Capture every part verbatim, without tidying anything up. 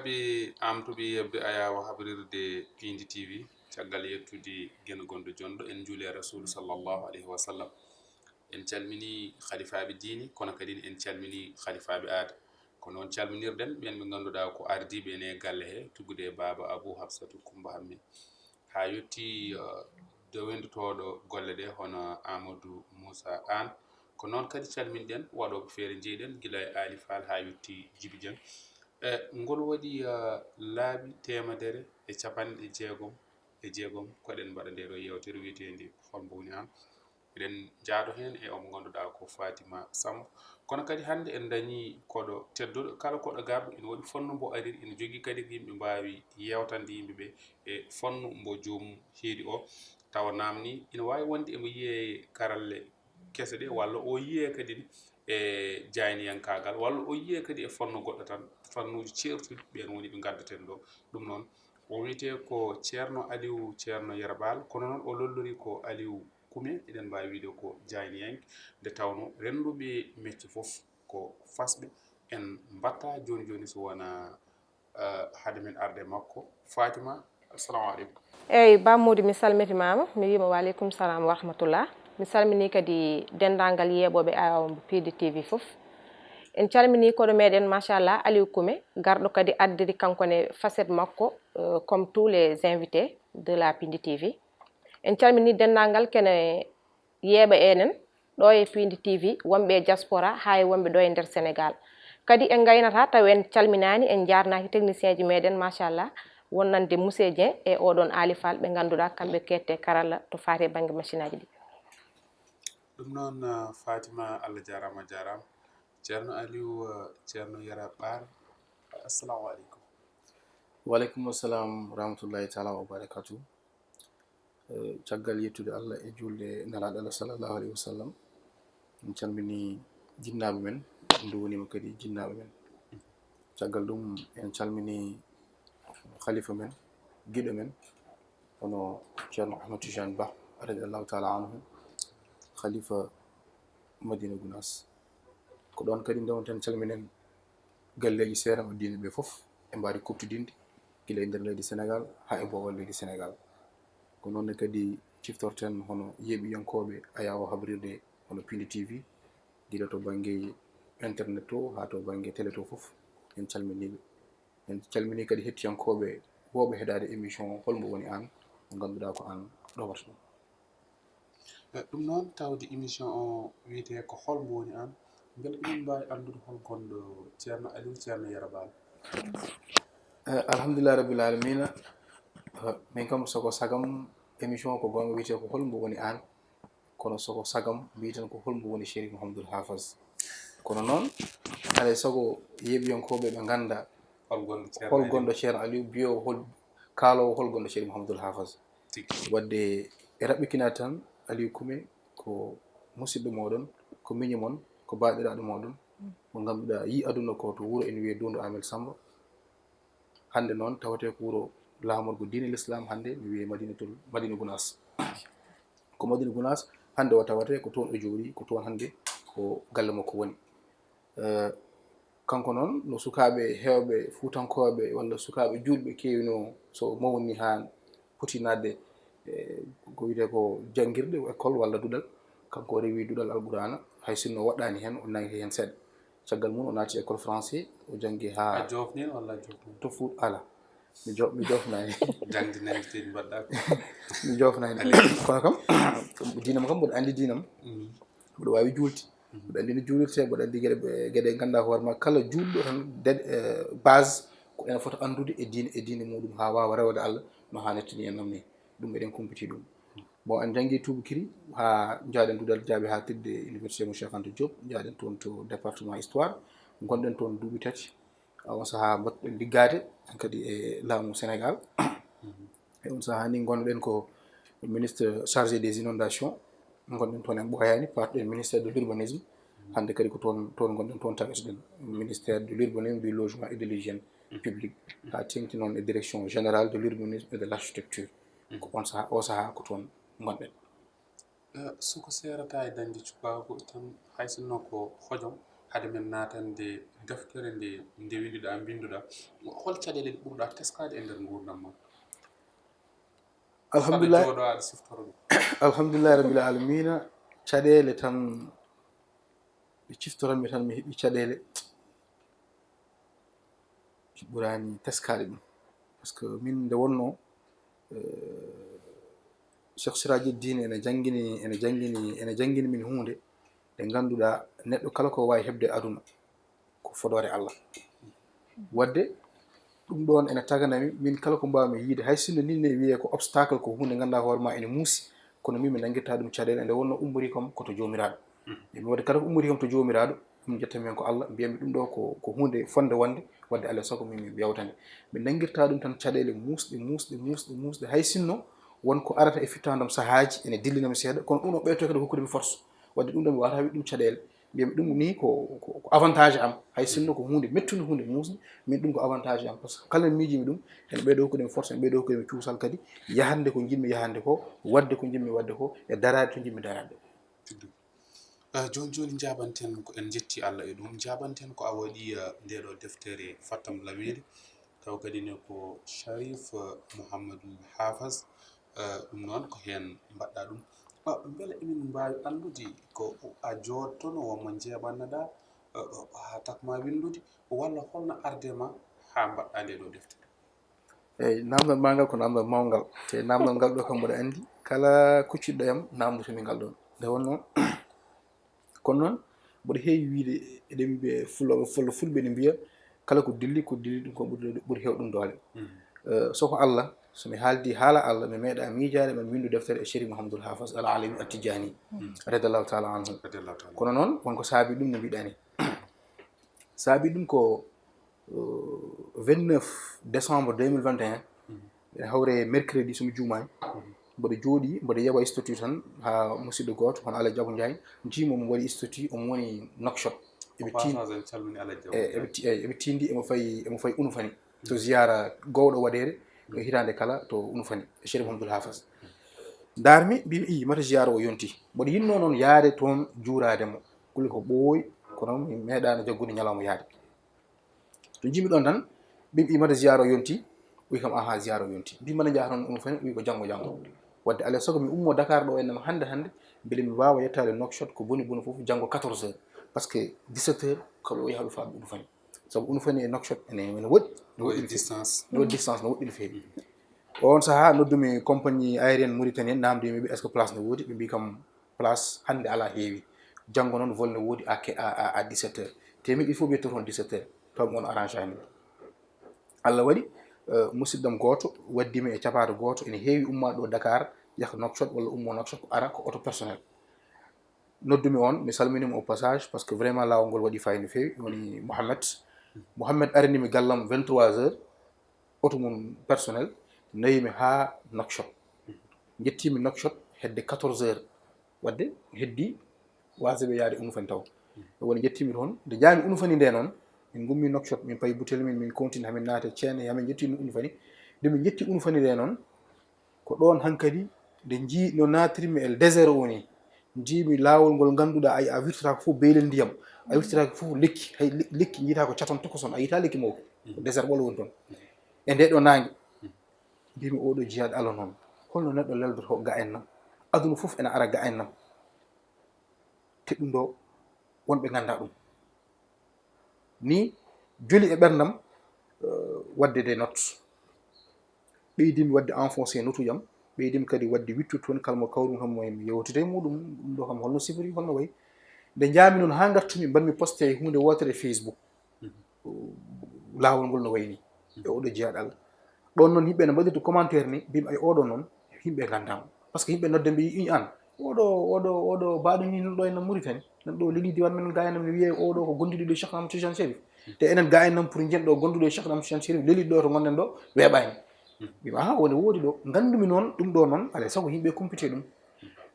Ɓe amtuɓe yeɓde ayaawo habrirde Piindi T V, caggal yettude geno gonɗo jonɗo, en njuuli e Rasuulu sallallahu alayhi wa sallam. En calmini halifaaɓe diine, kono kadi en calmini halifaaɓe aada. Ko noon calminirɗen ɓeen ɓe ngannduɗaa ko ardiiɓe en e galle he, tuggude e baaba Abuu Hafsatu Kummba Hammee. Haa yettii, eh, dowendotooɗo golle ɗe, hono Amadou Moussa Anne. Ko noon kadi calminɗen waɗooɓe feere, njeyɗen gila e Aali Faal haa yettii Jibi Dieng. E ngol waɗi, eh, laabi teemedere e capanɗe jeegom e jeegom ko eɗen mbaɗa ndee ɗoo yeewtere wiyeteende Hol mbo woni aan? Eɗen njaado heen e omo ngannduɗaa ko Fatima Samb. Kono kadi hannde en ndañii koɗo tedduɗo, kala koɗo garɗo ina waɗi fannu mbo ariri, ina jogii kadi ko yimɓe mbaawi yeewtande yimɓe ɓe e fannu mbo joomum heedi o. Tawa naamni ina waawi wonde emo yiyee karalle kese ɗe, walla o yiyee kadi e jaayniyankaagal, walla o yiyee kadi e fannu goɗɗo tan, fannuuji ceertuɗi ɓeen woni ɓe ngaddaten ɗo. Ɗum noon, o wiyetee ko Ceerno Aliw, Ceerno Yero Baal, kono noon o lollorii ko Aliw Kume, eɗen mbaawi wiyde ko jaayniyanke, nde tawnoo rennduɓe mecce fof ko fasɓe. En mbaɗtaa jooni jooni so wonaa, eh, hade men arde e makko. Fatima, assalamu aleykum. Eeyi, Ba Mody, mi salmitimaama, mi wiima wa aleykum salam wa rahmatullah. Mi salminii kadi denndaangal yeeɓooɓe ayaawo mbo Piindi T V fof. En calminii koɗo meɗen, machallah, Aliw Kume, garɗo kadi addiri kanko ne facette makko, eh, comme tous les invités de la Piindi T V. En calminii denndaangal kene yeeɓa enen ɗo e Piindi T V, wonɓe e diaspora, haa e wonɓe ɗo e nder Sénégal. Kadi en ngaynataa taw en calminaani, en njaarnaaki technicien ji meɗen, machallah, wonnande Moussé Dieng e oɗon Aali Fall, ɓe ngannduɗaa kamɓe keette karalla to faati e bannge machine aji ɗi. Ɗum noon, eh, Fatima, Allah jaaraama, a jaaraama. Ceerno Aliw, eh, Ceerno Yero Baal, assalamu aleykum. Wa aleykum assalam wa rahmatullahi taala wa barakatuh. Eh, caggal yettude Allah e juulde Nelaaɗo Allah sallallahu alayhi wa sallam, en calminii jinnaaɓe men, en nduwaniima kadi jinnaaɓe men. Caggal ɗum, en calminii khalifa men, giɗo men, hono Ceerno Ahmad Tijaan Bah, radiyallahu taala anhu, khalifa Madina Gunaas. Ko ɗoon kadi ndewonten, calminen galleeji seeɗa o diine ɓe fof, ɓe mbaadi kuuɓtidinde, gila e nder leydi Senegaal haa e boowal leydi Senegaal. Ko noon ne kadi ciftorten hono yeeɓiyankooɓe ayaawo habrirde hono Piindi T V, gila to bannge internet to haa to bannge télé to fof, en calminii ɓe. En calminii kadi hettiyankooɓe woowɓe heɗaade émission Hol mbo woni aan? Mo ngannduɗaa ko aan ɗowata ɗum. Eh, ɗum noon, tawde émission o wiyetee ko Hol mbo woni aan? Mbele eɗen mbaawi anndude hol gonɗo Ceerno Aliw, Ceerno Yero Baal? Eh, alhamdulillah rabbil alamina. Eh, min kam, soko sagam émission ko goonga wiyetee ko Hol mbo woni aan? Kono soko sagam, mbiiten ko hol mbo woni Chérif Mouhamadoul Hafaz. Kono noon, alay sago yeeɓiyankooɓe ɓe ngannda hol gonɗo Ceerno hol Aliw, gonɗo Ceerno Aliw, biyo hol, kaaloowo hol gonɗo Chérif Mouhamadoul Hafaz. Tigi. Wadde e raɓɓikinaade tan, Aliw Kume ko musidɗo mooɗon, ko miñi mon, ko baaɗiraaɗo mooɗon, mo ngannduɗaa yii aduna ko to wuro ene wiyee Doondu Aamel Samba. Hannde noon tawetee ko wuro laamorgo diine l'islam, hannde mi wiyee Madinatul, Madina Gunaas. Ko Madina Gunaas hannde o tawetee, ko toon o jooɗii, ko toon hannde ko galle makko woni. Eh, kanko noon, no sukaaɓe heewɓe fuutankooɓe walla sukaaɓe juulɓe keewinoo, so mawni haa poti naatde, eh, ko wiyetee ko janngirde, école walla duɗal, kanko o rewi duɗal Alqur'aana, hay sinno o waɗɗaani heen, o nangi heen seeɗa. Caggal mum o naati école français, o janngi haa... A joofni en walla a joofnaani? To Fuuta, alaa. Mi jo-, mi joofnaani. Jaŋde nannde tee mbaɗɗaa ko. Mi joofnaani. Allez. Kono kam, diinam kam, mboɗo anndi diinam. Mhm. Mboɗo waawi juulde. Mhm. Mboɗo anndi no juulirtee, mboɗo anndi geɗe, geɗe ngannduɗaa hoore ma, kala juulɗo tan, de-, eh, base, ko ene fota anndude e diine, e diine muɗum haa waawa rewde Allah no haanirta ni en nam ni. Ɗum eɗen kumpiti ɗum. Bon, en njanngi tuubakiri haa njaaden duɗal jaaɓi haa tirde Université mo Cheikh Anta Diop, njaaden toon to département histoire, ngonɗen toon duuɓi tati. On sahaa mbaɗɗen liggaade kadi e laamu Sénégal. Mhm. E on sahaa ni ngonɗen ko ministre chargé des inondations, ngonɗen toon en ɓooyaani, parɗen ministère de l'urbanisme, hannde kadi ko toon, toon ngonɗen, toon taweteɗen, ministère de l'urbanisme, du logement et de l'hygiène publique, haa teeŋti noon e direction générale de l'urbanisme et de l'architecture. Ko on sahaa, o sahaa ko toon ngonɗen. Eh, soko seerataa e dañde cukaagu tan, hay sinno ko hojom, hade men naatande deftere nde, nde winduɗaa, mbinduɗaa, hol caɗeele ɗe ɓurɗaa teskaade e nder nguurndam ma? Alhamdulillah. Jooɗo aɗa siftoro ɗum. Alhamdulillah rabbil alamina. Caɗeele tan, ɓe ciftoranmi tan, mi heɓi caɗeele. Ɓuraani teskaade ɗum. Parce que min nde wonnoo, eh, Cheikh Sirajuddin ene janngini, ene janngini, ene janngini min huunde nde ngannduɗaa neɗɗo kala ko waawi heɓde aduna ko fodoore Allah. Waɗde ɗum ɗoon ene taganami min kala ko mbaawmi yiide, hay sinno nii ne wiyee ko obstacle, ko huunde ngannduɗaa hoore ma ene muusi, kono min mi nanngirta ɗum caɗeele nde wonnoo ummorii kam ko to Joomiraaɗo. Emi waɗde kala ko ummorii kam to Joomiraaɗo, ɗum njettanmi heen ko Allah, mbiyatmi ɗum ɗo ko, ko huunde fotnde wonde, waɗde alaa e sago min mi yawta nde. Mi nanngirta ɗum tan caɗeele muusɗe, muusɗe, muusɗe, muusɗe, hay sinno won ko arata e fittaandam sahaaji ene dillinami seeɗa, kono ɗum o ɓeyto kadi hokkude mi force. Waɗde ɗum ɗo mi waawataa wiide ɗum caɗeele. Mbiyatmi ɗum ni ko, ko, ko avantage am, hay sinno ko huunde mettunde, huunde muusnde, min ɗum ko avantage am. Parce que kala miijimi ɗum, ene ɓeydo hokkude mi force, ene ɓeydo hokkude mi cuusal kadi, yahande ko njiɗmi yahande ko, waɗde ko njiɗmi waɗde ko, e daraade to njiɗmi daraade. Eh, jooni jooni njaabanten ko en njetti Allah e ɗum, njaabanten ko a waɗi, eh, nde ɗo deftere Fattam Lameeri, taw kadi ne ko Sharif, eh, Mouhamadou Hafas, eh, ɗum noon ko heen mbaɗɗa ɗum. Ah, mbele emin mbaawi anndude ko a joottono wamma njeeɓannoɗaa, eh, eh, haa takma winndude, walla holno arde ma haa mbaɗɗa nde ɗo deftere? Eyi, naamndal ma ngal ko naamndal mawngal. Te naamndal ngal ɗo kam mboɗo anndi, kala kucciɗɗo yam naamndotomi ngal ɗoon. Nde wonnoo, kono noon, mboɗo heewi wiyde, eɗen mbiya, fulɓe, fulɓe, fulɓe ene mbiya, kala ko dilli, ko dilli ɗum ko ɓuri, ɓuri heew ɗum doole. Eh, so ko Allah, so mi haaldi haala Allah, mi meeɗa miijaade, mi winndu deftere e Chérif Mouhamadoul Hafas Al Alawi At Tidjani, radiallahu taala anhu. Kono noon, won ko saabi ɗum no mbiɗa ni. Saabi ɗum ko, eh, vingt-neuf décembre deux mille vingt et un, ene hawre mercredi, so mi juumaani. Mboɗo jooɗii, mboɗo yeɓa statut tan haa musidɗo gooto, hono Alhaji Abou Ndiaye, njiimi omo waɗi statut, omo woni Nouakchott. Eɓe tin-, Passage en calmini Alhaji Abou e, Ndiaye. eɓe ti-, e, eɓe tindi, emo fayi, emo fayi Unufani. To ziyaara gowɗo waɗeede, ko hitaande kala to Unufani, Chérif Mouhamadoul Hafas. Ndaarmi, mbimi, "Ii, mata ziyaara o yonti." Mboɗo yinnoo noon yaade toon juuraade mo. Kulli ko ɓooyi, kono mi meeɗaano jaggude ñalawma yaade. To njiimi ɗoon tan, mbimi, "Ii, mata ziyaara o yonti?" Wi kam, "Aha, ziyaara o yonti." Mbi, "Mbaɗa njaha toon Unufani?" Wi, "Ko janngo, janngo." Waɗde alaa e sago mi ummoo Dakar ɗo, ene hannde, hannde, mbele mi waawa yettaade Nouakchott, ko boni boni fof, janngo quatorze heures. Parce que dix-sept heures, ko ɗo yaha ɗo faa Unufani. Sabu Unufani e Nouakchott ene, ene woɗɗi, no woɗɗi no feewi. Distance. No woɗɗi distance, no woɗɗi no feewi. Oon sahaa, noddumi compagnie aérienne Mauritanie, naamndiimi ɓe, "Est-ce que place ne woodi?" Ɓe mbi kam, "Place hannde alaa, heewi. Janngo noon, vol ne woodi à, à, à, à dix-sept heures." Te min, "Il faut mi yetto toon dix-sept heures." Taw mi on arrange ani. Allah waɗi, eh, musidɗam gooto waddimi e capaado gooto, ene heewi ummaaɗo ɗo Dakar, yaha Nouakchott walla ummo Nouakchott, ko ara ko auto personnel. Noddumi on, mi salminimo au passage, parce que vraiment laawol ngol waɗi faayi no feewi, woni Mohamed. Mohamed arini mi gallam vingt-trois heures, auto mum personnel, nawi mi haa Nouakchott. Njettimi Nouakchott hedde quatorze heures, waɗde heddi waasde ɓe yaade Unufani taw. Woni njettimi toon, nde njaami Unufani nde noon, min ngummi Nouakchott, min payi butel min, min continue, hamin naate ceene, hamin njetti Unufani. Nde min njetti Unufani nde noon, ko ɗoon hankadi nde njii-, no naatirmi e désert o ni, njiimi laawol ngol ngannduɗaa, ay, a wirtata ko fof beylel ndiyam, a wirtata ko fof lekki, hay le-, lekki njiita ko caton tokoson, a yiita lekki mawki. Ko désert ɓolo woni toon. E nde ɗo naange, mbimi, "Oɗo jiyaaɗo Allah noon, holno neɗɗo leldoto ga en nam? Aduna fof ene ara ga en nam." Te ɗum ɗo, wonɓe ngannda ɗum. Ni joli e ɓerndam, eh, waɗde des notes. Ɓeydimi waɗde enfoncé notuuji am, ɓeydimi kadi waɗde wittude toon, kala mo kawrumi kam mo mi yewtida e muɗum, ɗum ɗo kam holno sifori, holno wayi. Nde njaami noon haa ngartumi, mbaɗmi posté huunde wootere e Facebook. Laawol ngol no wayi ni. E oɗo jiyaaɗo Allah. Ɗoon noon yimɓe ne mbaɗirta commentaire ni, mbimi, "Ay, oɗo noon, yimɓe nganndaama." Parce que yimɓe nodde mbi, "Iñ an, oɗo, oɗo, oɗo baaɗo ni, nan ɗo e nam Mauritanie, nan ɗo leli diwan men, ga en nam ne wiyee oɗo ko gonduɗo e Cheikh Ahmad Tidiane Chérif. Te enen ga en nam pour njiyen ɗo gonduɗo e Cheikh Ahmad Tidiane Chérif, leli ɗo to ngonɗen ɗo, weeɓaani." Mbimi, "Aha, woni woodi ɗo." Ngandumi noon, ɗum ɗo noon, alaa e sago yimɓe kumpite ɗum.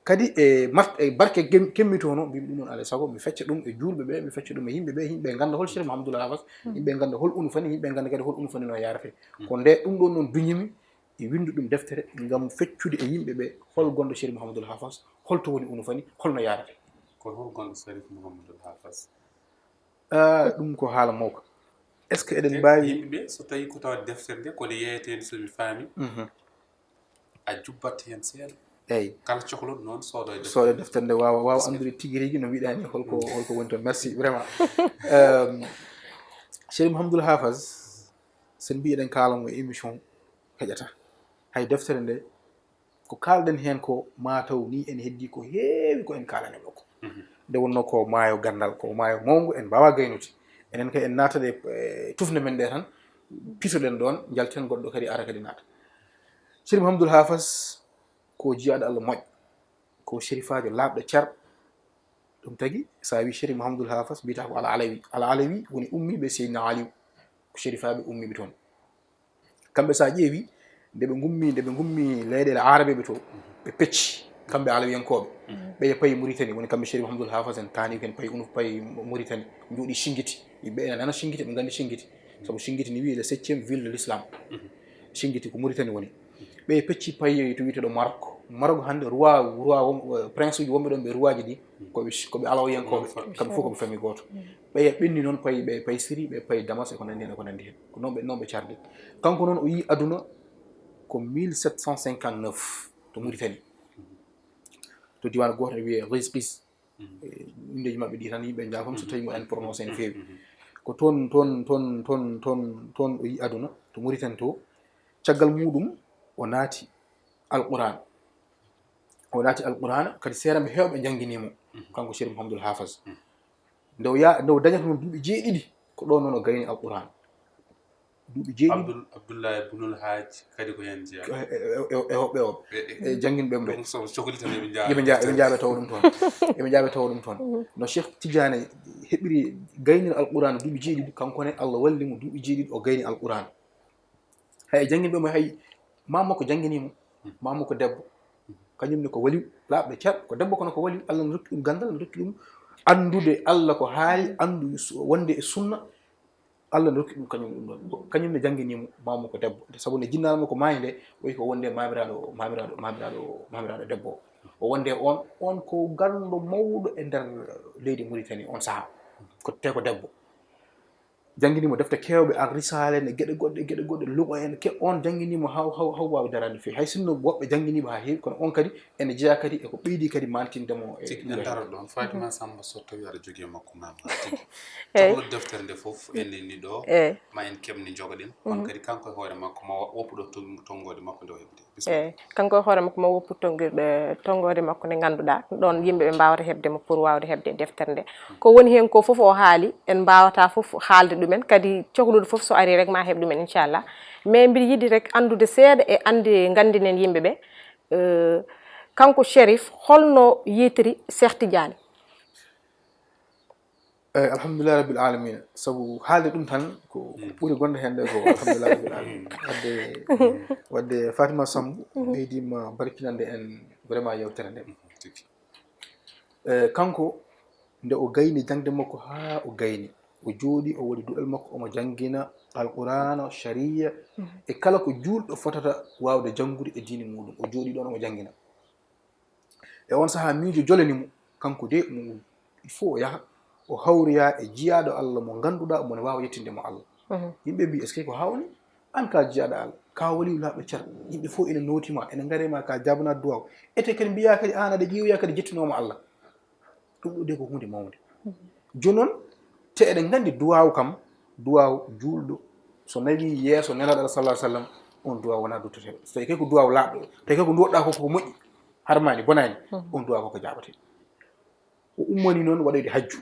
Kadi e mar-, e barke gem-, kemmitoono, mbimi ɗum noon alaa e sago, mi fecca ɗum e juulɓe ɓe, mi fecca ɗum e yimɓe ɓe, yimɓe ngannda hol Chérif Mouhamadoul Hafas, yimɓe ngannda hol Unufani, yimɓe ngannda kadi hol Unufani no yaarate. Ko nde ɗum ɗo noon duñimi e winndu ɗum deftere ngam feccude e yimɓe ɓe hol gonɗo Chérif Mouhamadoul Hafas, hol to woni Unufani, hol no yaarate. Ko hol gonɗo Chérif Mouhamadoul Hafas? Ah, ɗum ko haala mawka. Est-ce que eɗen mbaawi? Yimɓe ɓe, so tawii ko tawa deftere nde ko nde yeeyeteende, so mi faami, Mhm. a jubbat heen seeɗa. Eyi. Kala cohluɗo noon, soodo e deftere. Soodo deftere nde, waawa, waawa anndude tigi rigi no mbiɗaa ni, holko, holko woni toon. Merci, vraiment. Euh, Chérif Mouhamadoul Hafaz, sen mbi eɗen kaala mo e émission, heƴata. Hay deftere nde, ko kaalɗen heen ko, maa taw ni en heddii ko heewi ko en kaalani ɗo ko. Nde wonnoo ko maayo ganndal, ko maayo mawngo, en mbaawaa gaynude. Enen kay en naata e, e tufnde men nde tan, pitoɗen ɗoon, njalten goɗɗo kadi ara kadi naata. Chérif Mouhamadoul Hafaz ko jiyaaɗo Allah moƴƴo, ko sherifaajo laaɓɗo cer. Ɗum tagi, so a wii Chérif Mouhamadoul Hafaz, mbiyata ko Al Alawi. Al Alawi woni ummiiɓe Seydina Aliou, ko sherifaaɓe ummiiɓe toon. Kamɓe, so a ƴeewi, nde ɓe ngummi, nde ɓe ngummi leyɗeele aarabeeɓe to, ɓe pecci, kamɓe Alawiyankooɓe. Ɓe payi Mauritanie, woni kamɓe Chérif Mouhamadoul Hafaz en, taani ko en payi unu, payi Mauritanie, njooɗi Singiti. Yimɓe ene nana Singiti, ɓe nganndi Singiti. Sabu Singiti ne wiyee le septième ville de l'islam. Singiti ko Mauritanie woni. Ɓe pecci payi to wiyeteeɗo Maroc. Maroc hannde roi, roi won-, prince uji wonɓe ɗoon ɓe roi ji ɗi, ko ɓe, ko ɓe Alawiyankooɓe, kamɓe fof ko ɓe famille gooto. Ɓe ɓenni noon payi, ɓe payi Syrie, ɓe payi Damas e ko nanndi heen, e ko nanndi heen. Ko noon ɓe, noon ɓe cardi. Kanko noon o yii aduna ko mille sept cent cinquante-neuf to Mauritanie. To diiwaan gooto ene wiyee Qiz Qiz. E, inndeeji maɓɓe ɗi tan yimɓe njaafo mi so tawii mboɗo en prononcé no feewi. Ko toon, toon, toon, toon, toon, toon o yii aduna, to Mauritanie to. Caggal muɗum o naati Alquraan. O naati Alquraan, kadi seeɗa ɓe heewɓe njanngini mo, kanko Chérif Mouhamadoul Hafaz. Nde o ya-, nde o dañata noon duuɓi jeeɗiɗi, ko ɗoon noon o gayni Alquraan. Duuɓi jeeɗiɗi. Abdul-, Abdullahi Bunul Haaj kadi ko heen jeyaa. E, e, e, e hoɓɓe o. E, e. E jannginɓe ɓe. Ɗum so cohli tan eɓe njaa-, eɓe njaa-, eɓe njaaɓe tawa ɗum toon. Eɓe njaaɓe tawa ɗum toon. No Cheikh Tidiane heɓiri gaynir Alquraan duuɓi jeeɗiɗi, kanko ne Allah walli mo duuɓi jeeɗiɗi o gayni Alquraan. Hay e jannginɓe mo hay, maam makko janngini mo, maam makko debbo. Kañum ne ko waliw, laaɓɗo cer, ko debbo kono ko waliw. Allah ne rokki ɗum ganndal, ne rokki ɗum anndude Allah ko haali, anndu su-, wonde e sunna. Allah ne rokki ɗum kañum ɗum ɗoon. Kañum ne janngini mo, maam makko debbo. Sabu nde jinnaano mo ko maayi nde, o wi ko wonde maamiraaɗo, maamiraaɗo, maamiraaɗo, maamiraaɗo debbo o. O wonde on, on ko ganndo mawɗo e nder leydi Mauritanie on sahaa. Ko, te ko debbo. Janngini mo defte keewɗe, Ar Risaala en, e geɗe goɗɗe, geɗe goɗɗe, Luga en, ke-, on janngini mo haw, haw, haw waawi daraade no feewi. Hay sinno woɓɓe janngini mo haa heewi, kono on kadi ene jeyaa kadi e ko ɓeydi kadi mantinde mo e. Tigi, en daro ɗoon. Fatima Samba, so tawii aɗa jogii e makko maam, tigi. Eey. Cohluɗo deftere nde fof, en inni ɗo, eey, ma en keɓni njogoɗen. Kono kadi kanko e hoore makko ma wa-, woppu ɗo tong-, tonngoode makko nde o heɓi. Eey, kanko e hoore makko ma woppu tonngirɗe, tonngoode makko nde ngannduɗaa, ɗoon yimɓe ɓe mbaawata heɓde mo pour waawde heɓde e deftere nde. Ko woni heen ko fof o haali, en mbaawataa fof haalde ɗumen, kadi cohluɗo fof so arii rek ma heɓ ɗumen, inchallah. Mais mbiɗa yiɗi rek anndude seeɗa e annde nganndinen yimɓe ɓe, eh, kanko Chérif, holno yiytiri Cheikh Tidiane? Eey, alhamdulillahi rabbil alamina. Sabu haalde ɗum tan, ko ɓuri gonɗo heen nde ko alhamdulillahi rabbil alamina. Wadde, wadde Fatima Samb ɓeydiima barkinande en vraiment yewtere nde. Eey, kanko, nde o gayni jaŋde makko haa o gayni, o jooɗii, o waɗi duɗal makko, omo janngina Alqur'aana, Shari'a, e kala ko juulɗo fotata waawde janngude e diine muuɗum. O jooɗii ɗoon, omo janngina. E on sahaa, miijo jolani mo, kanko de, mo, il faut o yaha, o hawroya e jiyaaɗo Allah mo ngannduɗaa omo ne waawa yettinde mo Allah. Yimɓe mbii, "Est-ce que ko hawni? Aan ka jiyaaɗo Allah, ka waliyu laaɓɗo cer, yimɓe fof ene nooti ma, ene ngare ma, ka jaabana duwaaw. Ete kadi mbiyaa kadi aan aɗa ƴeewoya kadi jettinoo ma Allah." Ɗum ɗo de ko huunde mawnde. Jooni noon, te eɗen nganndi duwaaw kam, duwaaw juulɗo, so nawii yeeso Nelaaɗo Allah sallallahu alaihi wasallam, on duwaaw wonaa duttoteeɗo. So tawii kay ko duwaaw laaɓɗo, tawi kay ko nduwoɗaa ko, ko moƴƴi, harmaani, bonaani, on duwaaw ko ko jaabatee. O ummanii noon waɗoyde hajju.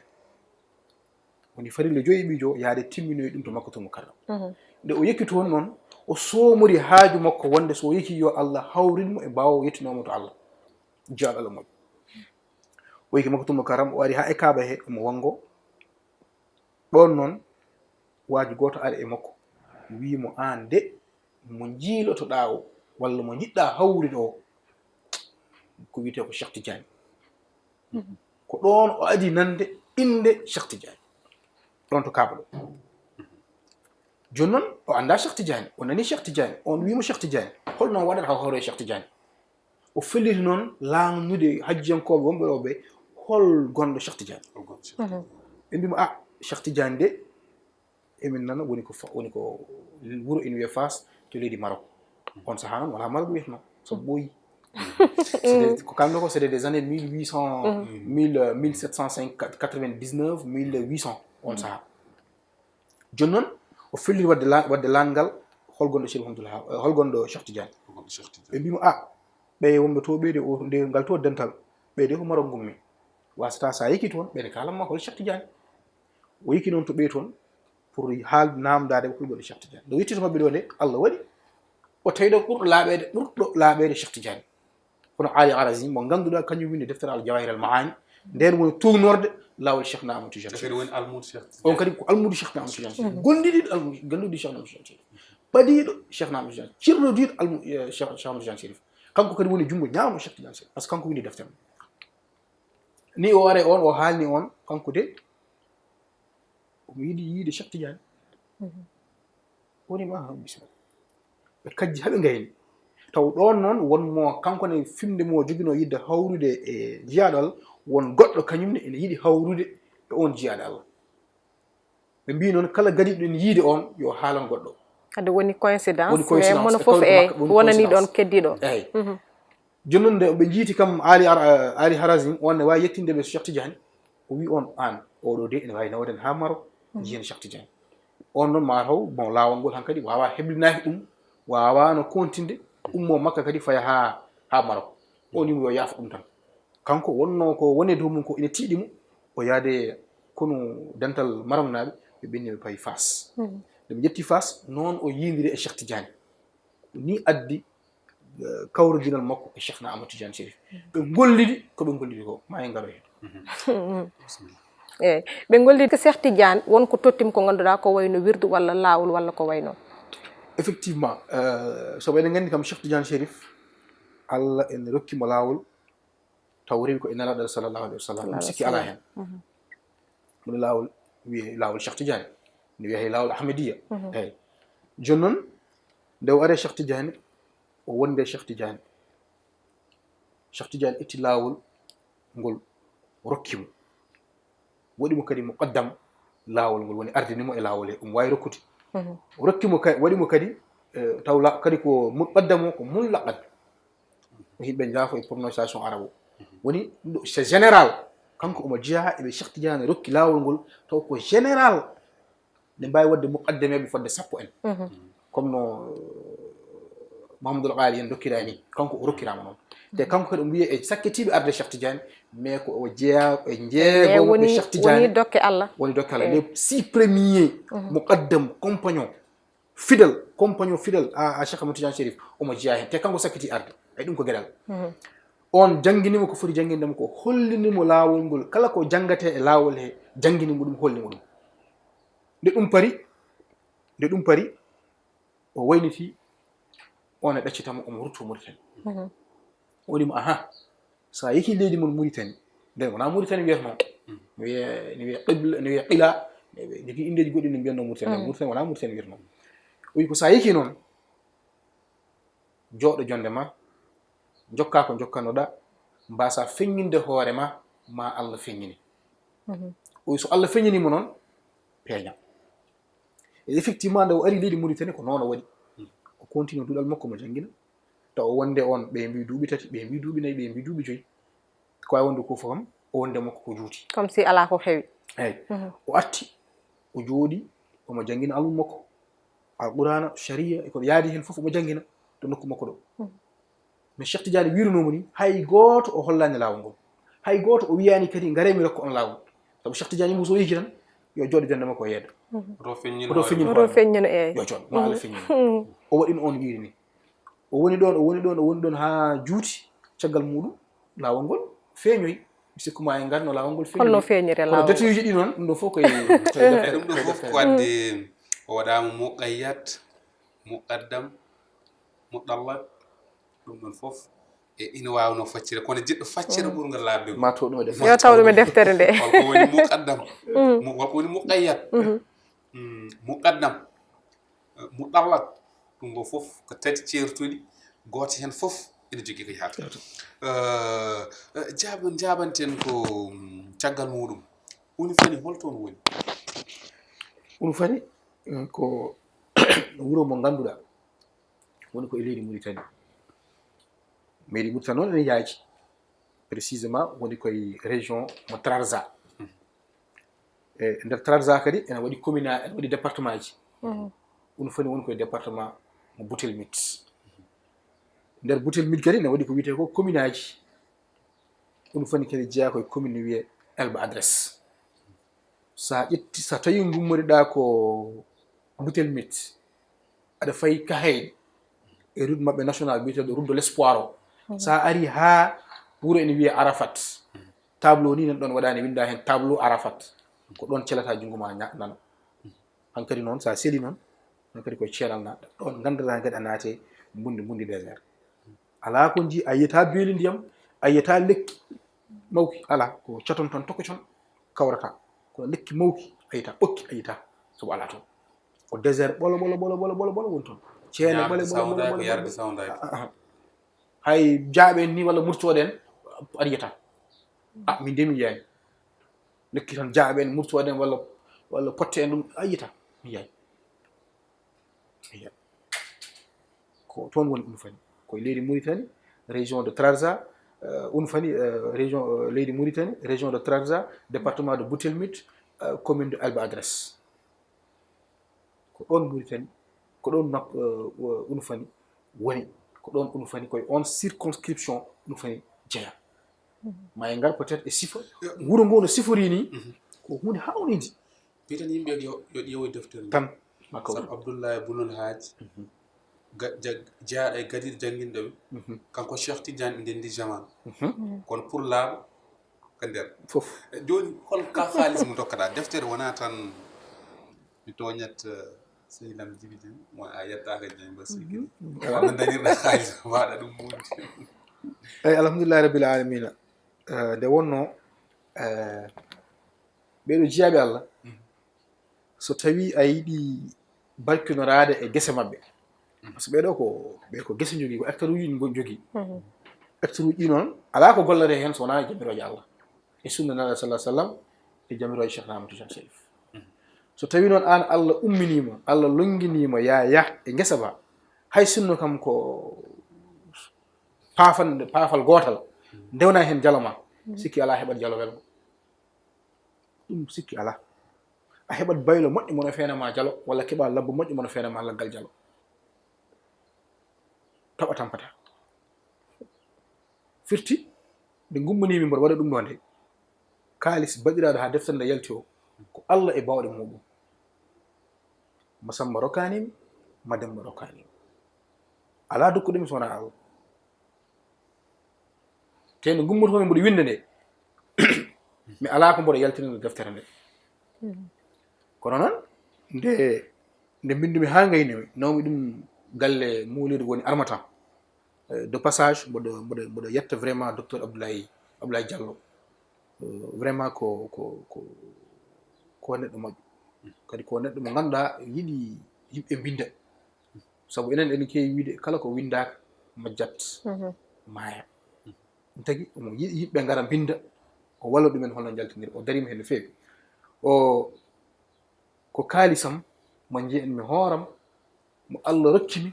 Woni farilla joyi miijo, yaade timminoye ɗum to Makkatul Mukarram. Nde o yekki toon noon, o soomori haaju makko wonde so o yekki yo Allah hawrin mo e mbaawo yettinoo mo to Allah. Jiyaaɗo Allah moƴƴo. O yekki Makkatul Mukarram, o ari haa e Kaaba he, omo wanngo. Ɗoon noon, waaju gooto ari e makko, wii mo, "Aan de, mo njiilotoɗaa o, walla mo njiɗɗaa hawrude o, ko wiyetee ko Cheikh Tidiane." Ko ɗoon o adii nande innde Cheikh Tidiane. Ɗoon to Kaaba ɗo. Jooni noon, o anndaa Cheikh Tidiane, o nanii Cheikh Tidiane, on wii mo Cheikh Tidiane. Holno o waɗata haa o hawra e Cheikh Tidiane? O felliti noon laamunude hajjiyankooɓe wonɓe ɗo ɓe, hol gonɗo Cheikh Tidiane? Hol gonɗo Cheikh Tidiane? Ɓe mbii mo, "Ah, Cheikh Tidiane de, emin nana woni ko fa- woni ko wuro ina wiyee Fass to leydi Maroc. On sahaa noon wala Maroc wiyetno, so ɓooyi. C'était- ko kalmi ko c'était des années mille huit cent, mille, mille sept cent cinq, quatre-vingt-dix-neuf, mille huit cent, on sahaa. Jooni noon o felliti waɗde la- waɗde laangal holgonɗo Cheikh Mouhamadoul Ha- holgonɗo Cheikh Tidiane. Ɓe mbimo a, ɓe wonɓe to ɓeyde o nde ngal to dental, ɓeyde ko Maroc ngummi. Wasata sa yeki toon ɓeyde kalamma hol Cheikh Tidiane. O yeki noon to ɓey toon pour haal namdade ko holgonɗo Cheikh Tidiane. Nde o yetti to maɓɓe ɗo nde, Allah waɗi o tawi ɗo ɓurɗo laaɓeede ɓurɗo laaɓeede Cheikh Tidiane. Kono Ali Harazim mo ngannduɗaa kañum windi deftere Al Jawahir Al Maani, nden woni tuugnorde laawol Cheikh na Amadou Tidiane. Kadi woni almuudo Cheikh. On kadi ko almuudo Cheikh na Amadou Tidiane. Gollidiiɗo almuudo, gollidiiɗo Cheikh na Amadou Tidiane. Ɓadiiɗo Cheikh na Amadou Tidiane, cirlodiiɗo almu- eh, Cheikh Cheikh Amadou Tidiane Chérif. Kanko kadi woni junngo ñaamo Cheikh Tidiane Chérif, par ce que kanko windi deftere. Ni o ari on, o haalni on, kanko de omo yiɗi yiide Cheikh Tidiane. Woni ma ha bisimilla. Ɓe kajji haɓe ngayni. Taw ɗon noon won mo kanko ne fimde mo joginoo yidde hawrude e jiyaaɗo Allah, won goɗɗo kañum ne ene yiɗi hawrude e on jiyaaɗo Allah. Ɓe mbii noon kala gadiɗo en yiide on yo haalan goɗɗo. Kadi woni coïncidence, Woni mais coïncidence, mono e fof kawri e makko woni wonani ɗon coïncidence. Keddiɗo. Eyi. Jooni noon nde ɓe njiiti kam Ali Ar- Ali Harazim, on ne waawi yettinde ɓe Cheikh Tidiane, o wi on aan oɗo de ene waawi nawaden haa Maroc, njiyen Cheikh Tidiane. On noon ma taw bon laawol ngol hankadi waawaa heblinaaki ɗum, waawaano kontinde, ummoo Makka kadi faya haa haa Maroc. O wimo yo yaafo ɗum tan. Kanko wonnoo ko woni e dow mum ko ina tiiɗi mo, o yaade konu dental Maroc naaɓe, ɓe ɓenni ɓe payi Fass. Nde ɓe njetti Fass, noon o yiindiri e Cheikh Tidiane. Ni addi eh, kawridinal makko e Cheikh na Amadou Tidiane Chérif. Ɓe ngollidi ko ɓe ngollidi ko, ma en ngaro heen. Eyi, ɓe ngollidi ko Cheikh Tidiane won ko tottim ko ngannduɗaa ko wayno wirdu walla laawol walla ko wayno. Effectivement, eh, so ɓeɗen nganndi kam Cheikh Tidiane Chérif, Allah ene rokki mo laawol taw rewi ko e nelaɗo sallallahu alayhi wa sallam, ɗum sikki alaa heen. Woni laawol wiyee laawol Cheikh Tidiane, ne wiyee laawol Ahmadiya. Eyi. Jooni noon nde o ari Cheikh Tidiane, o wondi e Cheikh Tidiane. Cheikh Tidiane itti laawol ngol rokki mo. Waɗi mo kadi muqaddam laawol ngol, woni ardini mo e laawol he, omo waawi rokkude. Rokki mo ka- waɗi mo kadi eh, taw la- kadi ko muqaddam o ko mulaqad. Ko yimɓe njaafo e prononciation arabe o. Woni ɗum ɗo, c'est général. Kanko omo jeyaa eɓe Cheikh Tidiane rokki laawol ngol, taw ko général. Ne mbaawi waɗde muqaddameeɓe fodde sappo en. Comme no eh, Mahamadou Ghali en dokkira ni, kanko o rokkiraama noon. Te kanko kadi o mbiyee e sakkitiiɓe arde Cheikh Tidiane, mais ko o jeyaa e jeego woni Cheikh Tidiane. Woni dokke Allah. Woni dokke Allah. Les six premiers muqaddam, compagnon, fidèle, compagnon fidèle à, à Cheikh Ahmed Tidiane Chérif, omo jeyaa heen. Te kanko sakkiti arde. Ay ɗum ko geɗal. On janngini mo ko foti jannginde mo ko, hollini mo laawol ngol. Kala ko janngatee e laawol he, janngini mo ɗum, holni mo ɗum. Nde ɗum pari, nde ɗum pari, o wayniti, on e ɗaccita mo, omo rutto Mauritanie. O woni mo, aha, so a yehii leydi mon Mauritanie, nden wonaa Mauritanie wiyetnoo. No wiyee, no wiyee qibla, no wiyee qila, no wiyee indeeji goɗɗi no mbiyatnoo Mauritanie. Mauritanie wonaa Mauritanie wiyetnoo. O wi ko so a yehii noon, jooɗo jonnde ma, njokkaa ko njokkanoɗaa, mbaasaa feññinde hoore ma, ma Allah feññine. O wi so Allah feññinii mo noon, peeña. E effectivement, nde o ari leydi Mauritanie, ko noon o waɗi. O continue duɗal makko mo janngina. Taw o wonde on, ɓe mbii duuɓi tati, ɓe mbii duuɓi nayi, ɓe mbii duuɓi joyi. Ko waawi wonde ko fof kam, o wonde makko ko juuti. Comme si alaa ko heewi. Eyi. O arti, o jooɗi, omo janngina almu makko. Alqur'aana, sharia, e ko yaadi heen fof omo janngina to nokku makko ɗo. No Cheikh Tidiane wiiruno mo ni, hay gooto o hollaani laawol ngol. Hay gooto o wiyaani kadi, "Ngaree mi rokka on laawol." Sabu Cheikh Tidiane mo so o yiki tan, yo jooɗo jonnde makko o yeedo. Oto feññin Oto feññin Oto feññino, eeyi. Yo jooɗo, ma Allah feññin. O waɗi no on wiiri ni. O woni ɗoon, o woni ɗoon, o woni ɗoon haa juuti. Caggal muɗum, laawol ngol feeñoyi. Mi sikku ma en ngar no laawol ngol feeñoyi. Holno feeñiri e laawol ngol? Kono détail uji ɗi noon, ɗum ɗo fof koye koye deftere. Ɗum ɗo fof ko waɗde o waɗaama muqayyad, muqaddam, muɗallaq, ɗum ɗon fof e ina waawno faccire, kono jiɗɗo faccere ɓurngol laaɓde. Ma to ɗum e deftere. Yo taw ɗum e deftere nde. Holko woni muqaddam? Holko woni muqayyad? Mm, muqaddam, eh, muɗallaq, ɗum ɗo fof ko tati ceertuɗi, gooto heen fof ina jogii ko yaata. Eh, eh, jaaban-, jaabanten ko, mm, caggal muɗum. Woni fani holto on woni? Unufani, eh, ko wuro mo ngannduɗaa woni ko e leydi Muritani. Leydi Muritani noon ene yaaji, précisément woni koye région mo Trarza. E nder Trarza kadi ene waɗi commune, ene waɗi département ji. Unufani woni koye département mo Boutelmit. Nder Boutelmit kadi ene waɗi ko wiyetee ko commune aji. Unufani kadi jeyaa koye commune wiyee Elba Adres. So a ƴetti, so a tawi ngummoriɗaa ko Boutelmit, aɗa fayi Kahayɗi e route maɓɓe national biyeteeɗo route de l'espoir o. So a ari haa wuro ene wiyee Arafat, tableau ni nan ɗoon waɗaani, winndaa heen tableau Arafat. Ko ɗoon celata junngo ma ña-, nano. Hankadi noon, so a seli noon, hankadi koye ceenal na, ɗoon nganndataa kadi a naate mbundi, mbundi désert. Alaa ko nji-, a yiyata beeli ndiyam, a yiyata lekki mawki, alaa, ko caton tan tokocon kawrata. Kono lekki mawki a yiyata, ɓokki a yiyata, sabu alaa toon. Ko désert ɓolo, ɓolo, ɓolo, ɓolo, ɓolo, ɓolo woni toon. Ceene ɓole, ɓolo, ɓolo, ɓolo, ɓolo. Hay jaaɓe en ni walla murtooɗe en, a yiyata. Ah, min de mi yiyaani. Lekki tan jaaɓe en, murtooɗe en walla, walla potte en ɗum, a yiyata. Mi yiyaani. Iya. Ko toon woni Unufani. Ko e leydi Muritani, région de Trarza, euh, Unufani, euh, région, euh, leydi Muritani, région de Trarza, département de Boutelmit, euh, commune de Elba Adres. Ko ɗoon Muritani, ko ɗoon nak-, euh, Unufani woni. Ko ɗoon Unufani, koye oon circonscription Unufani jeyaa. Ma en ngar peut-être e sifa. Wuro ngoo no sifori ni, ko huunde hawnide. Mbiɗen yimɓe yo, yo ƴeewo deftere nde. Tan, makko. Sabu Abdullahi Bunul Haaj, ga-, jag-, jeyaaɗo e gadiiɗo jannginɗo ɓe. Kanko Cheikh Tidiane ndenndi jaman. Kono pour laaɓa ko nder. Fof. E jooni, hol ka haalis mo dokkata? Deftere wonaa tan mi tooñat, eh, sehil am Jibi Jeŋ, mo a yettaaka Jeŋ ba sikki. Wonno dañirɗa haalis, mbaɗa ɗum muundi. Eyi, alhamdulillahi rabbil alamina. Eh, nde wonnoo, eh, ɓeeɗo jiyaaɓe Allah, so tawii a yiɗi barkinoraade e gese maɓɓe, par ce que ɓeeɗo ko, ɓe ko gese njogii, ko hectare uji ɗi njogii. Hectare uji ɗi noon, alaa ko golloree heen so wonaa e jamirooje Allah, e sunna Nelaaɗo sallallahu alaihi wasallam, e jamirooje Cheikh Ahmad Tidiane Chérif. So tawii noon aan Allah umminii ma, Allah lonnginii ma, yaa yah e ngesa ba, hay sinno kam ko paafal, paafal gootal, ndewnaa heen jalo ma, sikki alaa heɓat jalo welngo. Ɗum sikki alaa. A heɓat baylo moƴƴo mo no feena ma jalo, walla keɓa labbo moƴƴo mo no feena ma laggal jalo. Tawa tampata. Firti, nde ngumminii-mi mboɗo waɗa ɗum ɗoo nde, kaalis baɗiraaɗo haa deftere nde yalti o, ko Allah e baawɗe muuɗum. Ma Samba rokkaani mi, ma Demba rokkaani mi. Alaa dokkuɗo mi so wonaa Allah. Te nde ngummoto-mi mboɗo winnda nde, mi alaa ko mboɗo yaltinande deftere nde. Kono noon, nde, nde mbinndumi haa ngayni mi, nawmi ɗum galle Mowlidu woni Armatan. Eh, de passage, mboɗo, mboɗo, mboɗo yetta vraiment docteur Abdoulaye, Abdoulaye Diallo. Eh, vraiment ko, ko, ko, ko neɗɗo moƴƴo. Kadi ko neɗɗo mo ngannduɗaa yiɗi yimɓe mbinnda. Sabu enen eɗen keewi wiyde kala ko winndaaka majjat, maaya. Ɗum tagi omo yiɗi yimɓe ngara mbinnda, o walla ɗumen holno njaltiniri. O dariima heen no feewi. O, ko kaalisam mo njeyanmi hooram, mo Allah rokki mi,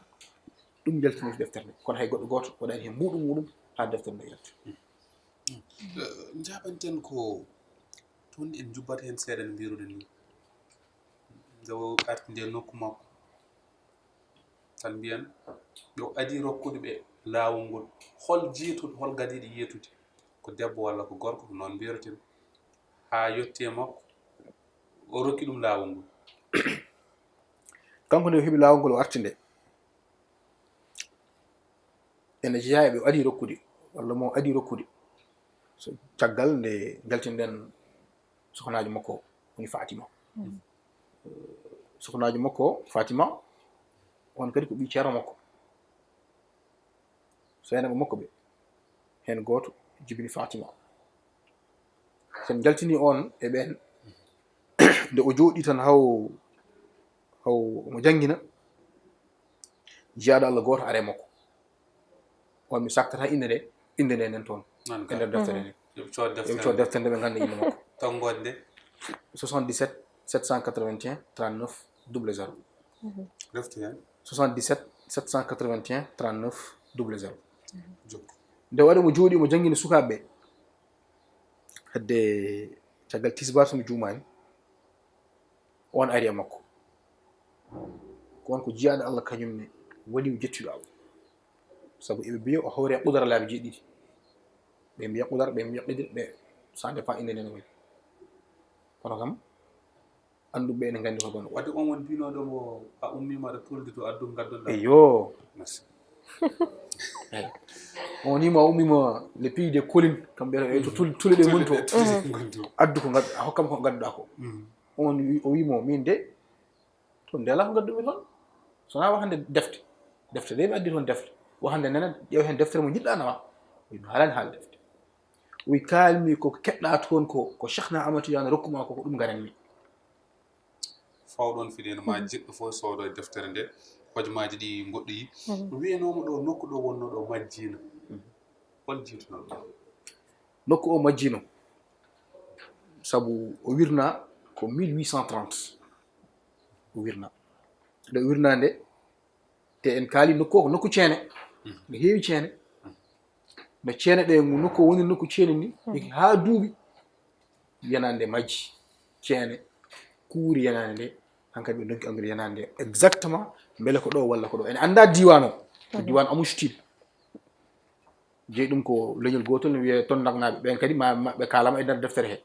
ɗum njaltinmi deftere nde. Kono hay goɗɗo gooto waɗaani heen mbuuɗu muuɗum haa deftere nde yalti. Eh, njaabanten ko toon en njubbat heen seeɗa no mbiruɗen ni. Nde o arti nde nokku makko, tan mbiyan ɓe o adii rokkude ɓe laawol ngol. Hol jiituɗo, hol gadiiɗo yeetude? Ko debbo walla ko gorko, ko noon mbiyroten. Haa yotti e makko, o rokki ɗum laawol ngol. Kanko nde o heɓi laawol ngol, o arti nde. Ene jeyaa e ɓe o adii rokkude, walla mo o adii rokkude. So, caggal nde njaltinɗen sokhnajo makko woni Fatima. Sokhnajo makko Fatima, on kadi ko ɓii ceerno makko. So en makko ɓe, heen gooto jibini Fatima. So en njaltinii on e ɓeen, nde o jooɗii tan haw, haw omo janngina, jiyaaɗo Allah gooto ari e makko. On mi saktata innde nde, innde nde nen toon. E nder deftere nde. Yoɓe cood deftere nde, ɓe ngannda innde makko. Tonngoode nde? Soixante-dix-sept, sept cent quatre-vingt-un trente-neuf double zéro. Refti hen. Soixante-dix-sept sept cent quatre-vingt-un trente-neuf double zéro. Jokku. Nde waɗi mo jooɗi mo janngini sukaaɓe ɓe. Hedde caggal tisbar, so mi juumaani, on ari e makko. Ko on ko jiyaaɗo Allah, kañum ne woni o jettuɗo Allah. Sabu eɓe mbiya o hawri e qudara laabi jeeɗiɗi. Ɓe mbiya qudara, ɓe mbiya qidir, ɓe, ça dépend inde nden woni. Kono kam, annduɓe ene nganndi ko gonɗo. Wadde on woni mbinooɗo mo a ummiima aɗa toldi to addu ngadduɗaa. Eyo. Merci. On woni mo a ummiima les pays des collines, kamɓe to tul-, tule ɗe ngoni to. Addu ko ngaddu-, a hokkam ko ngadduɗaa ko. Mhm. On wi-, o wiimo min de, to nde alaa ko ngadduɗmi toon. So wonaa wahande defte. Defte de mi addi toon defte. Wahande nene, ƴeew heen deftere mo njiɗɗaa nawa. O wi mi haalaani haala defte. O wi kaalmi ko keɓɗaa toon ko, ko Cheikhna Ahmad Tidiane rokkuma ko, ko ɗum ngaranmi. Fawɗon fiɗe no ma jiɗɗo fof soodo e deftere nde, hojomaaji ɗi ngoɗɗoyi. Wiyanooma ɗo nokku ɗo wonno ɗo majjiino. Hol jiitunoo ɗo? Nokku o majjiino. Sabu o wirna ko mille huit cent trente. O wirna. Nde o wirna nde, te en kaali nokku o ko nokku ceene. No heewi ceene. No ceene ɗe, nokku o woni nokku ceene ni, haa duuɓi. Yanaande majji, ceene, kuuri yanaande nde, hankadi ɓe ndonki anndude yanaande nde exactement, mbele ko ɗo walla ko ɗo. En anndaa diiwaan o, ko diiwaan Amushtil. Jeyi ɗum ko leñol gootol, no wiyee Tondaknaaɓe. Ɓeen kadi ma, ma ɓe kaalama e nder deftere he.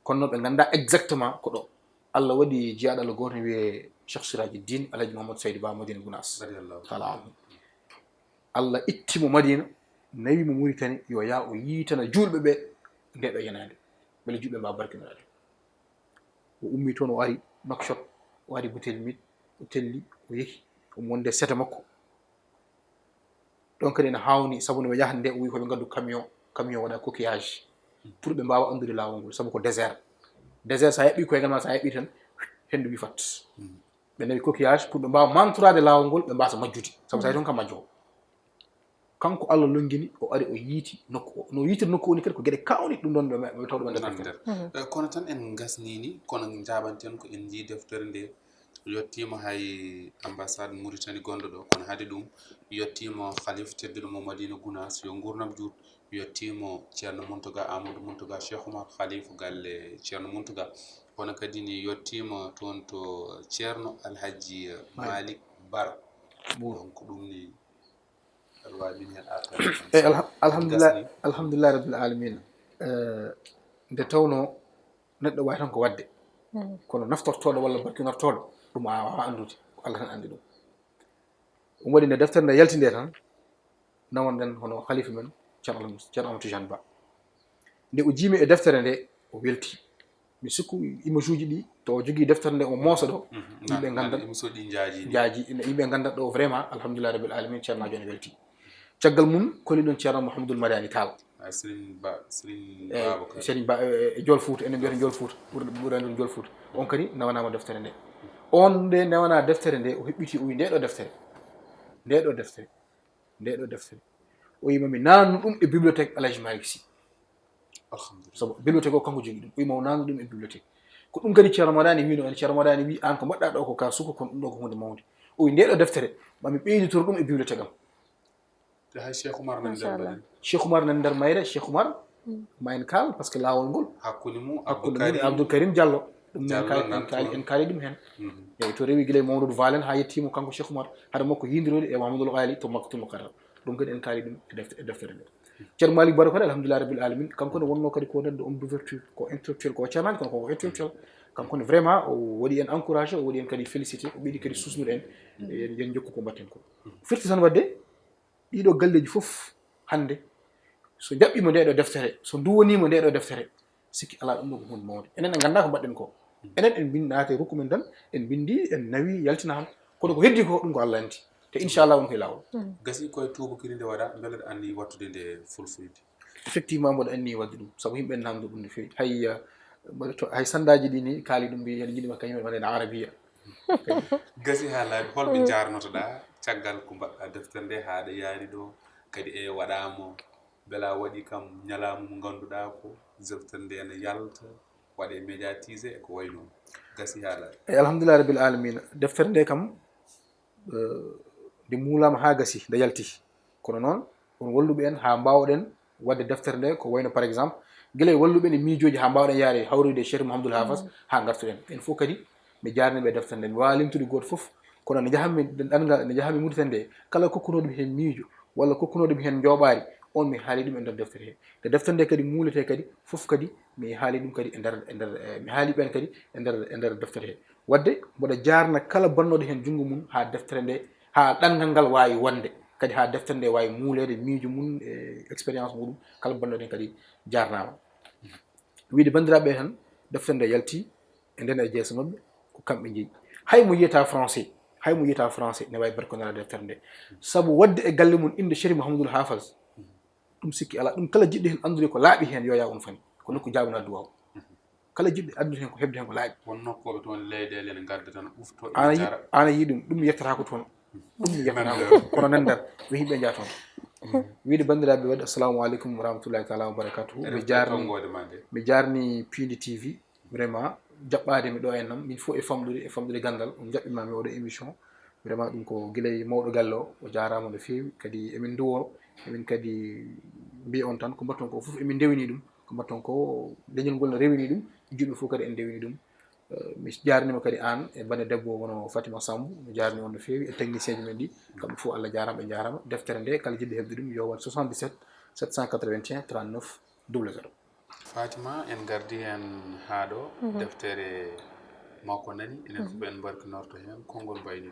Kono noon ɓe nganndaa exactement ko ɗo. Allah waɗi jiyaaɗo Allah gooto no wiyee Cheikh Siraji Din, Alhaji Mouhamadou Saydou Ba, Madina Gounass. Radiyallahu. Taala anhu. Allah itti mo Madina, nawi mo Mauritanie, yo yaa o yiitana juulɓe ɓe nde ɗo yanaande. Mbele juulɓe mbaawa barkinoraade. O ummi toon, o ari Nouakchott, o ari Bouteilimite, o telli, o yehi, o wonde sete makko. Ɗon kadi ene haawni, sabu no ɓe yahata nde, o wi ko ɓe ngaddu camion, camion waɗa coquillage, pour ɓe mbaawa anndude laawol ngol, sabu ko désert. Désert, so a yaɓɓi koygal ma, so a yaɓɓi tan, henndu wi fat. Ɓe nawi coquillage pour ɓe mbaawa mantoraade laawol ngol, ɓe mbaasa majjude, sabu so a yi toon kam majjoo. Kanko Allah lonngini, o ari, o yiiti nokku o. No yiitiri nokku o ni kadi, ko geɗe kaawniiɗe ɗum ɗon ɓe, ɓe tawɗo ɓe nder deftere. Eh, kono tan en ngasnii ni, kono njaabanten ko en njii deftere nde. Yettiima hay ambassade Mauritanie gonɗo ɗo, kono hade ɗum yettiima Khalif tedduɗo mo Madina Gounass, yo nguurndam juut. Yettiima Ceerno Mountaga Amadou Mountaga Cheikh Oumar, Khalif galle Ceerno Mountaga. Kono kadi ni yettiima toon to Ceerno Alhaji Malick Bara. Donc ɗum ni aɗa waawi min heen arta. E alha-, alhamdulillah, alhamdulillah rabbil alamin. Eh, nde tawnoo neɗɗo waawi tan ko waɗde. Kono naftortooɗo walla barkinortooɗo, ɗum a waawaa anndude. Ko Allah tan anndi ɗum. Ɗum waɗi nde deftere nde yalti nde tan, nawonɗen hono khalifa men, Ceerno Amadou, Ceerno Amadou Tidiane Ba. Nde o jiimi e deftere nde, o welti. Mi sikku image uji ɗi, to o jogii deftere nde, o moosa ɗo, yimɓe ngannda, Image uji njaaji. Njaaji, ene yimɓe ngannda ɗo vraiment, alhamdulillah rabbil alamin, Ceerno Amadou ene welti. Caggal mum, koni ɗon Ceerno Mouhamadou Madani Tall. Ah, Serigne Ba, Serigne Eh, Babacar. Serigne Ba, eh, e Jol Fouta, enen mbiyata Jol Fouta, ɓurɗo, ɓurɗo anndun Jol Fouta. On kadi nawanama deftere nde. On nde nawana deftere nde, o heɓɓiti, o wi nde ɗo deftere. Nde ɗo deftere. Nde ɗo deftere. O wima mi nannu ɗum e bibliothèque Alhaji Malick Sy. Alhamdulillah. Sabu bibliothèque o kanko jogi ɗum. O wima o nannu ɗum e bibliothèque. Ko ɗum kadi Ceerno Madani wino en, Ceerno Madani wi an ko mbaɗɗa ɗo ko ka suka, kono ɗum ɗo ko hunde mawde. O wi nde ɗo deftere, ma mi ɓeyditoro ɗum e bibliothèque am. Te hay Cheikh Oumar nan nder mbaɗen. Cheikh Oumar nan nder mayre, Cheikh Oumar, ma en kaal, parce que laawol ngol. Hakkunde mum, Hakkunde Abdou mum, Karim. Abdou Karim Diallo. Ɗum en Diallo kaali, nan en kaali, toon. En kaali ɗum heen. Mhm. Eyi, to rewi gila e Mamadou Valen haa yettiima kanko Cheikh Oumar, hade makko hiindiroyde e Mamadou Ghali to Makkatul Mukarram. Ɗum kadi en kaali ɗum e defte-, e deftere nde. Ceerno Malick Baro kadi, alhamdulillah rabbil alamin, kanko ne wonnoo kadi ko neɗɗo homme d'ouverture, ko intellectuel, ko ceernaajo, kono ko intellectuel. Kanko ne vraiment o waɗi en encouragé, o waɗi en kadi félicité, o ɓeydi kadi suusnude en, en, en jokku ko mbaɗten ko. Firti tan waɗde, ɗiɗo galleeji fof hannde, so njaɓɓiima nde ɗo deftere, so nduwoniima nde ɗo deftere, sikki alaa ɗum ɗo ko huunde mawnde. Enen en nganndaa ko mbaɗɗen ko. Enen en mbin-, naati e rukku men tan, en mbinndi, en nawi, yaltinaama. Kono ko heddi ko, ɗum ko Allah anndi. Te inchallah won koye laawol. Gasi koye tuubakiri nde waɗa, mbele aɗa anni wattude nde fulfulde? Effectivement, mboɗo anni waɗde ɗum, sabu yimɓe en namndo ɗum no feewi. Hay, eh, mboɗo to-, hay sandaaji ɗi ni kaali ɗum, mbi yen jiɗi makka yimɓe mbaɗen arabiya. Gasi haa laaɓi, holɓe njaarnotoɗaa caggal ko mbaɗɗaa deftere nde haa ɗo yaari ɗo, kadi e waɗaama, mbela waɗi kam ñalawma mo ngannduɗaa ko deftere nde ene yalta, waɗe médiatisé e ko wayi noon. Gasi haala. Eyi, alhamdulillah rabbil alamina, deftere nde kam eh, nde muulaama haa gasi, nde yalti. Kono noon, on walluɓe en haa mbaawɗen waɗde deftere nde, ko wayno par exemple gila e walluɓe en e miijooji haa mbaawɗen yaade hawroyde e Cheikh Mouhamadoul Hafas haa ngartuɗen. Ɓeen fof kadi mi jaarniiɓe e deftere nde, mi waawaa limtude gooto fof. Kono nde njahammi ɗanngal, nde njahammi Mauritanie nde, kala kokkunooɗo mi heen miijo walla kokkunooɗo mi heen njooɓaari, on mi haali ɗum e nder deftere he. Nde deftere nde kadi muuletee kadi, fof kadi mi haali ɗum kadi e nder, e nder, eh, mi haali ɓeen kadi e nder, e nder deftere he. Waɗde mboɗo jaarna kala bannooɗo heen junngo mum haa deftere nde, haa ɗanngal ngal waawi wonde, kadi haa deftere nde waawi muuleede miijo mum e expérience muɗum, kala bannooɗo heen kadi jaarnaama. Wiyde banndiraaɓe tan, deftere nde yalti e nden e jeeso maɓɓe, ko kamɓe njeyi. Hay mo yiyata français, hay mo yiyata français ne waawi barkinora deftere nde. Sabu waɗde e galle mum innde Chérif Mouhamadoul Hafas, ɗum sikki alaa. Ɗum kala jiɗɗo heen anndude ko laaɓi heen, yo yaw on fani. Ko nokku jaabanaa duwaaw. Kala jiɗɗo addude heen ko heɓde heen ko laaɓi. Won nokkooɓe toon leyɗeele ne ngadda tan ɓufto, ana yi- jara. Ana yi ɗum, ɗum yettata ko toon. Ɗum yettata ko toon. Kono nan nder, ɓe yimɓe njaa toon. Wiyde banndiraaɓe waɗi, assalamu aleykum wa rahmatullahi taala wa barakatuhu. Mi jaarni, mi jaarni Piindi T V, vraiment, jaɓɓaade mi ɗo e nam, min fof e famɗude, e famɗude ganndal, on jaɓɓiima mi oɗo émission. Vraiment, ɗum ko gila e mawɗo galle o, o jaaraama no feewi. Kadi emin nduwoo, emin kadi mbiya on tan, ko mbaɗton ko fof emin ndewini ɗum, ko mbaɗton ko leñol ngol no rewini ɗum, jiɗɗo fof kadi en ndewini ɗum. Eh, mi jaarnima kadi aan e bannde debbo wano Fatima Samb, mi jaarni on no feewi e technicien ji men ɗi, kamɓe fof Allah jaaraama, ɓe njaaraama. Deftere nde kala jiɗɗo heɓde ɗum yo waɗ soixante-dix-sept sept cent quatre-vingt-un trente-neuf double zéro. Fatima, en ngardi heen haa ɗo, deftere makko nani, enen fof en mbarkinorto heen, konngol mbayni.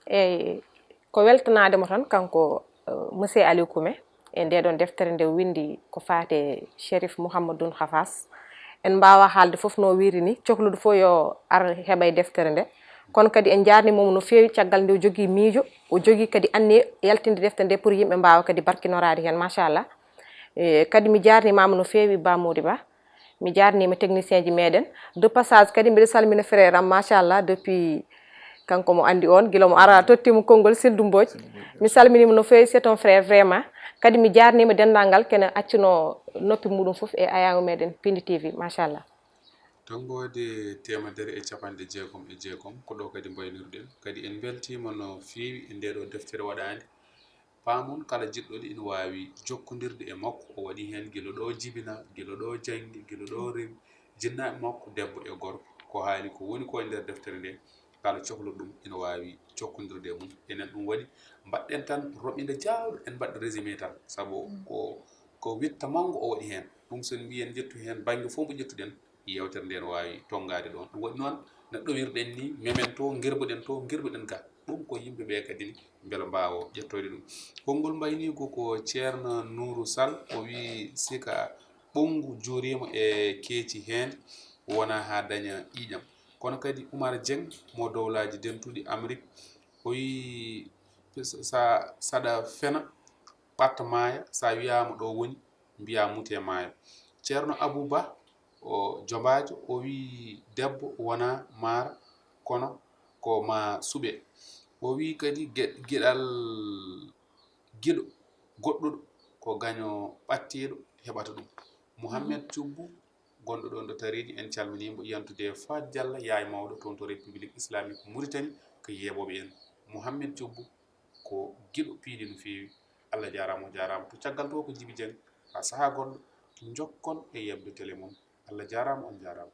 Eyi, ko weltanaade mo tan kanko, eh, monsieur Aliou Koumé, e nde ɗon deftere nde o winndi ko faati e Chérif Mouhamadoul Hafas. En mbaawa haalde fof no o wiiri ni, cohluɗo fof yo ar heɓa e deftere nde. Kono kadi en njaarniima mo no feewi caggal nde o jogii miijo, o jogii kadi anniye yaltinde deftere nde pour yimɓe mbaawa kadi barkinoraade heen, machallah. E, kadi mi jaarniima mo no feewi Ba Mody Ba. Mi jaarniima technicien ji meɗen. De passage kadi mbiɗa salmina frère am, machallah, depuis kanko mo anndi on, gila mo ara tottiima konngol, Sildu Mbodj. Mi salminiima no feewi, c'est un frère vraiment. Kadi mi jaarniima denndaangal kene accuno noppi muɗum fof e ayaango meɗen Piindi T V, machallah. Tonngoode teemedere e capanɗe jeegom e jeegom, ko ɗo kadi mbaynirɗen. Kadi en mbeltiima no feewi e nde ɗo deftere waɗaande. Paamon, kala jiɗɗo ɗi ina waawi jokkondirde e makko. O waɗi heen gila ɗo jibina, gila ɗo janngi, gila ɗo rewi. Jinnaaɓe makko, debbo e gorko, ko haali ko woni ko e nder deftere nde, kala cohluɗo ɗum ina waawi jokkondirde e mum. Enen ɗum waɗi, mbaɗɗen tan roɓinde jaawɗo, en mbaɗ résumé tan, sabu ko, ko witta manngo o waɗi heen. Ɗum so en mbiyi en njettu heen bannge fof mbo ƴettuɗen, yeewtere nde no waawi tonngaade ɗoon. Ɗum waɗi noon no ɗowirɗen ni, memen to, ngirbuɗen to, ngirbuɗen ga. Ɗum ko yimɓe ɓe kadi ni mbela mbaawa ƴettoyde ɗum. Konngol mbayniigu ko Ceerno Nuuru Sal, o wii sika ɓonngu juuriima e keeci heen wona haa daña ƴiiƴam. Kono kadi Umar Jeŋ mo Dowlaaji Dentuɗi Amerik, o wii sa, saɗa fena, ɓatta maaya, sa wiyaama ɗo woni, mbiyaa mutee maayo. Ceerno Abuu Bah o jombaajo, o wii debbo wonaa maara, kono ko maa suɓee. O wii kadi ge-, geɗal giɗo goɗɗuɗo ko gaño ɓattiiɗo heɓata ɗum. Muhammed Cubbu, gonɗo ɗoon ɗo Tariiji, en calminii mo, yantude Faat Jalla, yaay mawɗo toon to République Islamique Mauritanie, ko yeeɓooɓe en. Muhammed Cubbu ko giɗo piindi no feewi. Allah jaaraama, o jaaraama. To caggal to ko Jibi Jeŋ, haa sahaa goɗɗo, njokkon e yeɓde tele mon. Allah jaaraama, on jaaraama.